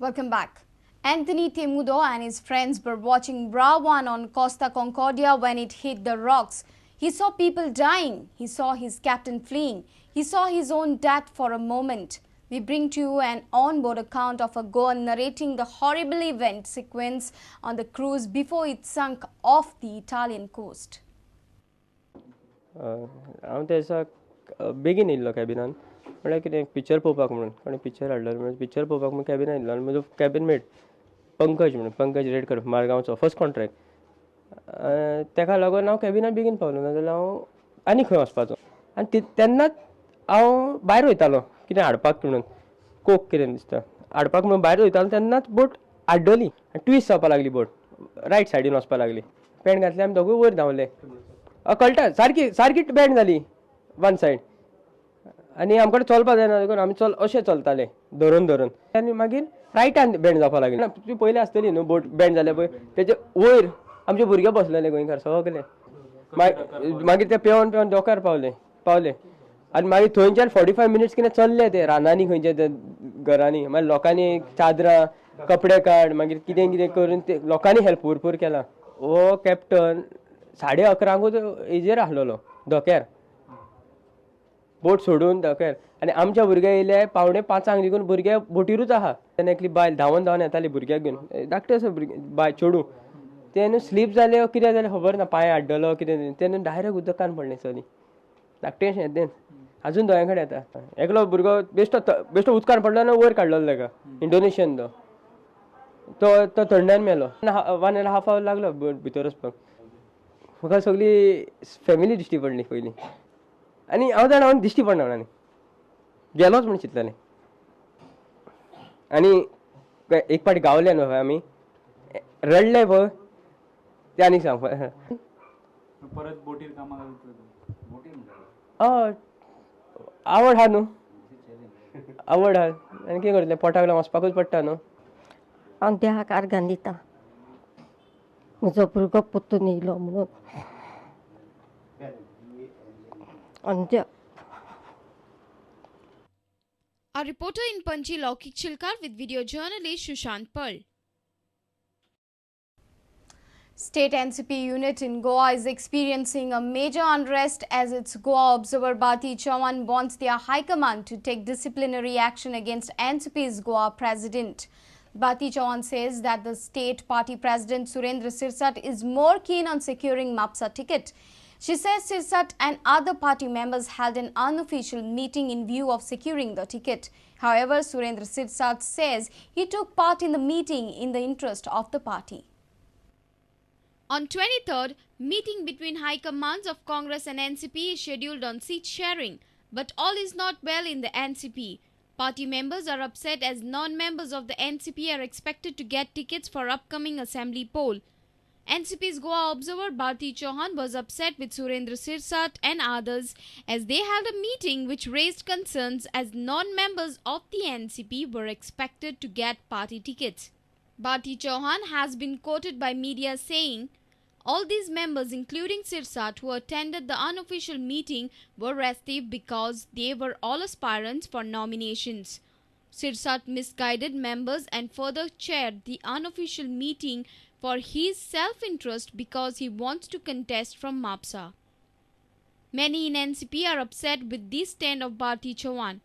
Welcome back. Anthony Temudo and his friends were watching Bra 1 on Costa Concordia when it hit the rocks. He saw people dying. He saw his captain fleeing. He saw his own death for a moment. We bring to you an onboard account of a Goan narrating the horrible event sequence on the cruise before it sunk off the Italian coast. हांव त्या दिसा बेगीन येयल्लो कॅबिनान, म्हळ्यार कितें picture पळोवपाक म्हणून, कोणें पिक्चर हाडलो म्हणून पिक्चर पळोवपाक म्हणून कॅबिनान येयल्लो. आनी म्हजो कॅबिन मेट पंकज म्हणून, पंकज रेडकर, मारगांवचो फर्स्ट कॉन्ट्रॅक्ट, तेका लागून हांव कॅबिनान बेगीन पावलो, नाजाल्यार हांव आनी खंय वचपाचो. आनी तेन्नाच हांव भायर वयतालो कितें हाडपाक म्हणून, कोक कितें दिसता हाडपाक म्हणून भायर वयतालो, तेन्नाच बोट आड्डली आनी ट्विस्ट जावपाक लागली, बोट रायट सायडीन वचपाक लागली. पॅन्ट घातली, आमी दोगूय वयर धांवले. कळटा सारकी सारकी बँड जाली वन सायड, आनी आमकां चलपाक जायना देखून आमी चल अशें चलताले धरून धरून, आनी मागीर रायटान बँड जावपाक लागली. तुमी पयलीं आसतली न्हू बोट बँड जाल्या पळय, तेजे वयर आमचे भुरगे बसलेले गोंयकार सगळे. मागीर ते पेवन पेवन दोकार पावले पावले आनी मागीर थंयच्यान 45 मिनिट्स कितें चल्ले ते रानांनी, खंयचे ते घरांनी. मागीर लोकांनी चादरां कपडे काड, मागीर कितें कितें करून ते लोकांनी हेल्प भरपूर केला. हो कॅप्टन 11:30 हेजेर आसलेलो धोक्यार, बोट सोडून धोक्यार. आनी आमच्या भुरगे येयले 4:45 देखून भुरगे बोटीरूच आहा. तेन्ना एकली बायल धांवन धांवन येताली भुरग्याक घेवन, धाकटें आसा भुरगें बाय चेडूं, तेन्ना स्लीप जालें कितें जालें खबर ना, पांय आड्डलो कितें, तेन्ना डायरेक्ट उदकान पडलें चली, धाकटें अशें तें अजून दोळ्यां कडेन येता. एकलो भुरगो बेश्टो बेश्टो उदकान पडलो आनी वयर काडलेलो ताका, इंडोनेशियन तो तो तो थंडान मेलो. 1.5 our लागलो भितर वचपाक. म्हाका सगळी फॅमिली दिश्टी पडली पयलीं, आनी हांव जाणा हांव दिश्टी पडना आनी गेलोच म्हूण चिंतलेलें. आनी एक पाटी गावले न्हू आमी, रडले पळय ते आनी सांगपा. परत बोटीर कामाक हय, आवड आहा न्हू, आवड आहा आनी कितें करतलें, पोटाक लागून वचपाकूच पडटा न्हू. हांव देवाक आर्गां दिता म्हजो भुरगो परतून येयलो म्हणून. आनी Our reporter in Panji, Laukik Chilkar, with video journalist Shushant Pearl. State NCP unit in Goa is experiencing a major unrest as its Goa observer Bharti Chauhan wants their high command to take disciplinary action against NCP's Goa president. Bharti Chauhan says that the state party president Surendra Sirsat is more keen on securing Mapsa ticket. She says Sirsat and other party members held an unofficial meeting in view of securing the ticket. However, Surendra Sirsat says he took part in the meeting in the interest of the party. On 23rd, meeting between high commands of Congress and NCP is scheduled on seat sharing. But all is not well in the NCP. Party members are upset as non-members of the NCP are expected to get tickets for upcoming assembly poll. NCP's Goa observer Bharti Chauhan was upset with Surendra Sirsat and others as they held a meeting which raised concerns as non-members of the NCP were expected to get party tickets. Bharti Chauhan has been quoted by media saying, all these members including Sirsat who attended the unofficial meeting were restive because they were all aspirants for nominations. Sirsat misguided members and further chaired the unofficial meeting for his self-interest because he wants to contest from Mapsa. Many in NCP are upset with this stand of Bharti Chauhan.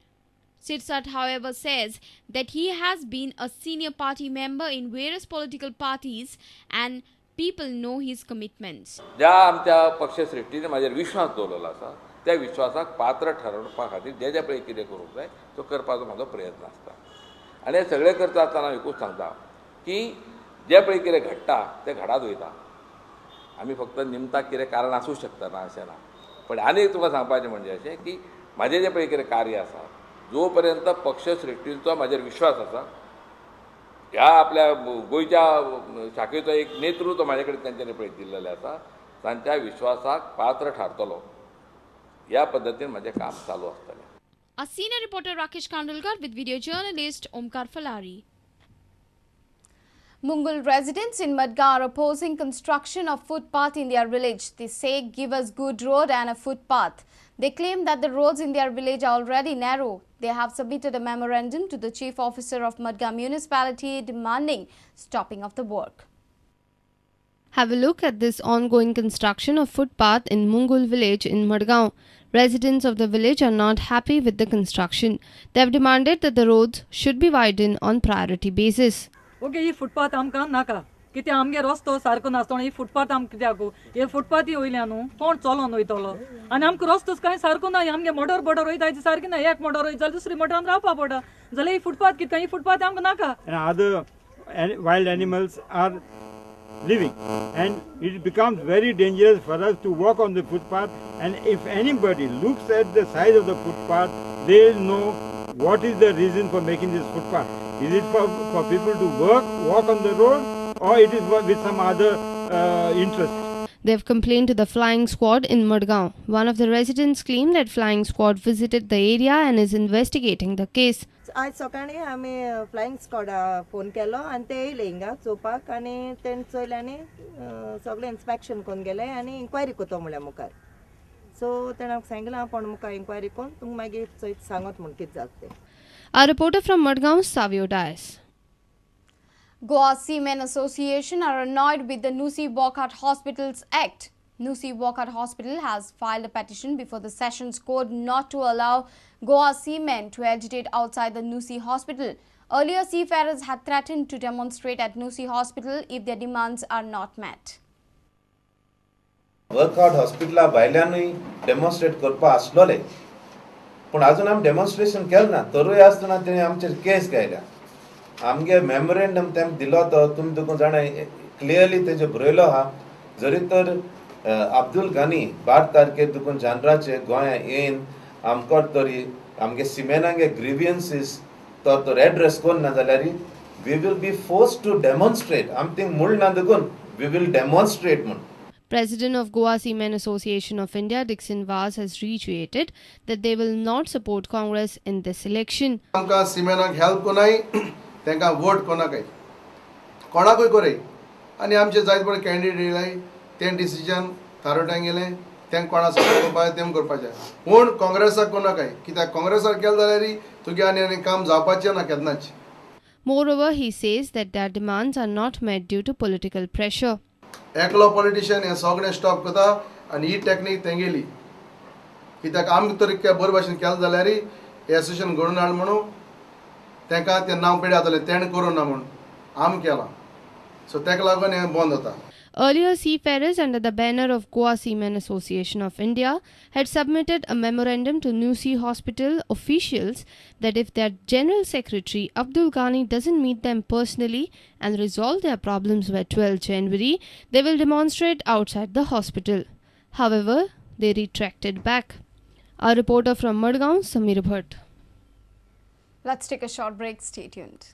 Sirsat, however, says that he has been a senior party member in various political parties and people know his commitments. ज्या आमच्या पक्षश्रेष्ठीने म्हाजेर विश्वास दवरलेलो आसा त्या विश्वासाक पात्र ठरोवपा खातीर जे जे पळय कितें करूंक जाय तो करपाचो म्हाजो प्रयत्न आसता. आनी हें सगळें करता आसतना हांव एकूच सांगता की जें पळय कितें घडटा तें घडात वयता. आमी फक्त निमताक कितें कारण आसूं शकता ना अशें ना, पण आनी एक तुका सांगपाचें म्हणजे अशें की म्हाजें जें पळय कितें कार्य आसा जो पर्यंत पक्षश्रेष्ठींचो म्हाजेर विश्वास आसा, ह्या आपल्या गोंयच्या शाखेचो एक नेतृत्व म्हाजे कडेन तांच्यांनी पळय दिल्लेलें आसा, तांच्या विश्वासाक पात्र थारतलो ह्या पद्दतीन म्हाजें काम चालू आसतलें. A senior reporter Rakesh Kandulkar with video journalist Omkar Falari. Mungul residents in Madgaon are opposing construction of footpath in their village. They say, give us good road and a footpath. They claim that the roads in their village are already narrow. They have submitted a memorandum to the chief officer of Madgaon municipality demanding stopping of the work. Have a look at this ongoing construction of footpath in Mungul village in Madgaon. Residents of the village are not happy with the construction. They have demanded that the roads should be widened on priority basis. Okay, he footpath आमकां नाका, कित्याक आमगे रस्तो सारको नासतना ही footpath आमकां कित्याक, हे फुटपाथी वयल्या न्हू कोण चलोन वयतलो, आनी आमकां रस्तोच कांय सारको ना. आमगे मोटर बोटर वयता ती सारकी ना, एक मोटर वयता जाल्यार दुसरी मोटरान रावपा पडटा, जाल्यार ही फुटपाथ कित्याक, ही फुटपाथ आमकां नाका. And other wild animals are living, and it becomes very dangerous for us to walk on the footpath, and if anybody looks at the size of the footpath, they'll know what is the reason for making this footpath. Is it for people to walk on the road, or it is with some other interest? They have complained to the flying squad in Madgaon. One of the residents claimed that flying squad visited the area and is investigating the case. आज सकाळी आमी flying स्क्वॉडा phone केलो आनी ते येयले हिंगा चोवपाक, आनी तेणें चोयलें आनी सगळें इन्स्पेक्शन करून गेले आनी इन्क्वायरी करता म्हणल्यार मुखार. सो तेणें आमकां सांगलां पूण मुखार इन्क्वायरी करून तुमकां मागीर चोयत सांगत म्हूण कितें जाता तें. Our reporter from Madgaon, Savio Dias. Goa Seamen Association are annoyed with the Nusi Wockhardt Hospitals Act. Nusi Wockhardt Hospital has filed a petition before the Sessions Court not to allow Goa seamen to agitate outside the Nusi Hospital. Earlier, seafarers had threatened to demonstrate at Nusi Hospital if their demands are not met. Wockhardt हॉस्पिटला भायल्यानूय demonstrate करपा आसलोले, पूण अजून आमी demonstration केलें ना, तरूय आसतना तेणी आमचेर केस घायल्या. आमगे मेमोरेंडम तेम दिलो तो तुमी तुका जाणा क्लियरली तेजे बरयलो आहा. जरी तर अब्दुल घानी 12 तारखेर तुका जानराचे गोंया येवन आमकां तरी आमगे सिमेनांगे ग्रिवियन्सीस तो तर एड्रेस करना जाल्यार we will be force to demonstrate. आमी थिंग म्हूण ना देखून we will demonstrate म्हूण. President of Goa Seamen Association of India, Dixon Vaz, has reiterated that they will not support Congress in this election. आमकां सिमेनाक help कोनाय, तांकां vote कोणाकय कोणाकूय करय, आनी आमचे जायते बरे कॅन्डिडेट येयलाय तें डिसिजन थारोवट्यांक गेलें, तें कोणा सपोर्ट करपाचें तें करपाचें, पूण काँग्रेसाक कोणाकय, कित्याक काँग्रेसाक केलें जाल्यार तुगे आनी आनी काम जावपाचें ना केन्नाच. Moreover, he says that their demands are not met due to political pressure. एकलो पॉलिटिशियन हें सगळें स्टॉप करता आनी ही टॅक्नीक तेंगेली, कित्याक आमकां तरी बरे भाशेन केलें जाल्यार हें एसोसिएशन घडोवन हाड म्हणून तांकां तें नांव पेड जातलें, तेणें करूं ना म्हूण आमी केलां, सो ताका लागून हें बंद जाता. Earlier, seafarers under the banner of Goa Seamen Association of India had submitted a memorandum to Nusi Hospital officials that if their General Secretary Abdul Ghani doesn't meet them personally and resolve their problems by 12 January, they will demonstrate outside the hospital. However, they retracted back. Our reporter from Madgaon, Samir Bhatt. Let's take a short break. Stay tuned.